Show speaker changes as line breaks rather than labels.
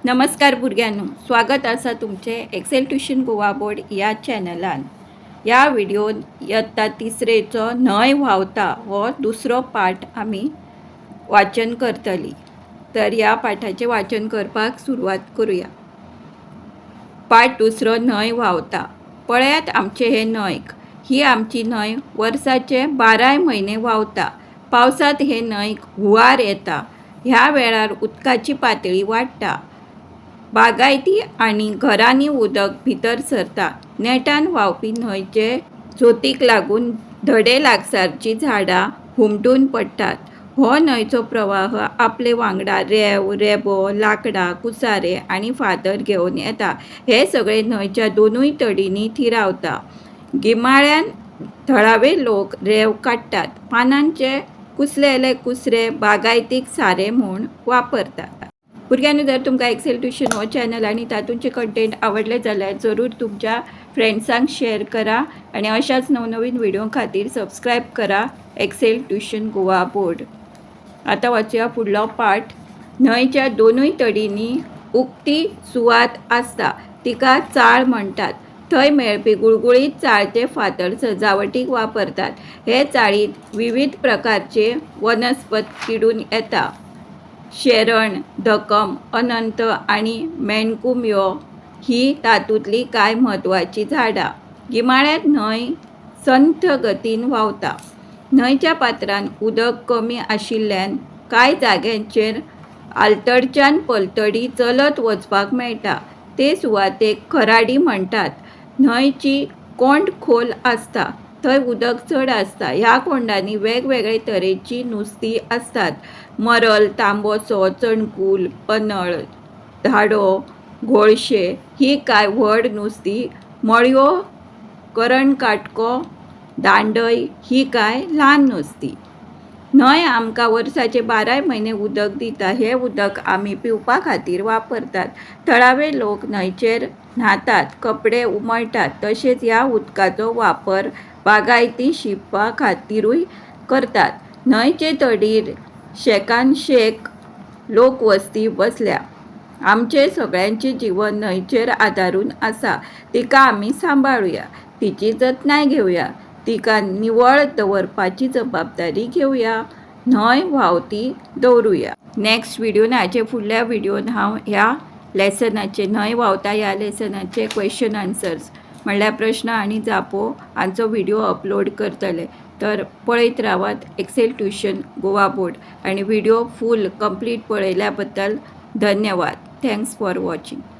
नमस्कार भुरग्यांनो, स्वागत आसा तुमचें एक्सेल ट्युशन गोवा बोर्ड ह्या चॅनलान. ह्या व्हिडियोन इयत्ता तिसरेचो न्हंय व्हांवता हो दुसरो पाठ आमी वाचन करतली. तर ह्या पाठाचें वाचन करपाक सुरवात करुया. पाठ दुसरो, न्हंय व्हांवता. पळयात आमचे हे न्हंयक. ही आमची न्हंय वर्साचे बाराय म्हयने व्हांवता. पावसांत हे न्हंयक हुंवार येता. ह्या वेळार उदकाची पातळी वाडटा. बागायती आनी घरांनी उदक भितर सरता. नेटान व्हांवपी न्हंयचे झोतीक लागून धडे लागसारचीं झाडां हुमटून पडटात. हो न्हंयचो प्रवाह आपले वांगडा रेंव, रेबो, लांकडां, कुसारे आनी फातर घेवन येता. हें सगळें न्हंयच्या दोनूय तडींनी थिरावता. गिमाळ्यांत थळावे लोक रेंव काडटात. पानांचे कुसलेले कुसरे बागायतीक सारें म्हूण वापरतात. भुरग्यांनो, जर तुमकां एक्सेल ट्युशन हो चॅनल आनी तातूंचे कंटेंट आवडले जाल्यार जरूर तुमच्या फ्रेंड्सांक शेअर करा आनी अशाच नवनवीन व्हिडिओ खातीर सबस्क्रायब करा एक्सेल ट्युशन गोवा बोर्ड. आतां वचुया फुडलो पाठ. न्हंयच्या दोनूय तडींनी उक्ती सुवात आसता, तिका चाळ म्हणटात. थंय मेळपी गुळगुळीत चाळचे फातर सजावटीक वापरतात. हे चाळींत विविध प्रकारचे वनस्पत किडून येता. शेरण, धकम, अनंत आनी मेणकुंबयो ही तातूंतलीं कांय म्हत्वाचीं झाडां. गिमाळ्यांत न्हंय संथ गतीन व्हांवता. न्हंयच्या पात्रांत उदक कमी आशिल्ल्यान कांय जाग्यांचेर आलतडच्यान पलतडी चलत वचपाक मेळटा. ते सुवातेक खराडी म्हणटात. न्हंयची कोंड खोल आसता. थंय उदक चड आसता. ह्या कोंडांनी वेगवेगळे तरेचीं नुस्तीं आसतात. मरल, तांबोसो, चणकूल, पनळ, धाडो, घोळशे ही कांय व्हड नुस्तीं. मळयो, करणकाटको, दांडय ही कांय ल्हान नुस्तीं. न्हंय आमकां वर्साचे बाराय म्हयने उदक दिता. हें उदक आमी पिवपा खातीर वापरतात. थळावे लोक न्हंयचेर न्हातात, कपडे उमळटात, तशेंच ह्या उदकाचो वापर बागायती शिंपपा खातीरूय करतात. न्हंयचे तडीर शेकान शेक लोकवस्ती बसल्या. आमचें सगळ्यांचें जीवन न्हंयचेर आदारून आसा. तिका आमी सांबाळुया, तिची जतनाय घेवया, तिका निवळ दवरपाची जबाबदारी घेवया, न्हंय व्हांवती दवरुया. नॅक्स्ट व्हिडियोन, हाचे फुडल्या व्हिडियोन हांव ह्या लेसनाचे, न्हंय व्हांवता ह्या लेसनाचे क्वेश्चन आन्सर्स म्हणल्यार प्रश्न आनी जापो हांचो व्हिडियो अपलोड करतले. तर पळयत रावात एक्सेल ट्युशन गोवा बोर्ड आनी व्हिडियो फूल कंप्लीट पळयल्या बद्दल धन्यवाद. Thanks for watching.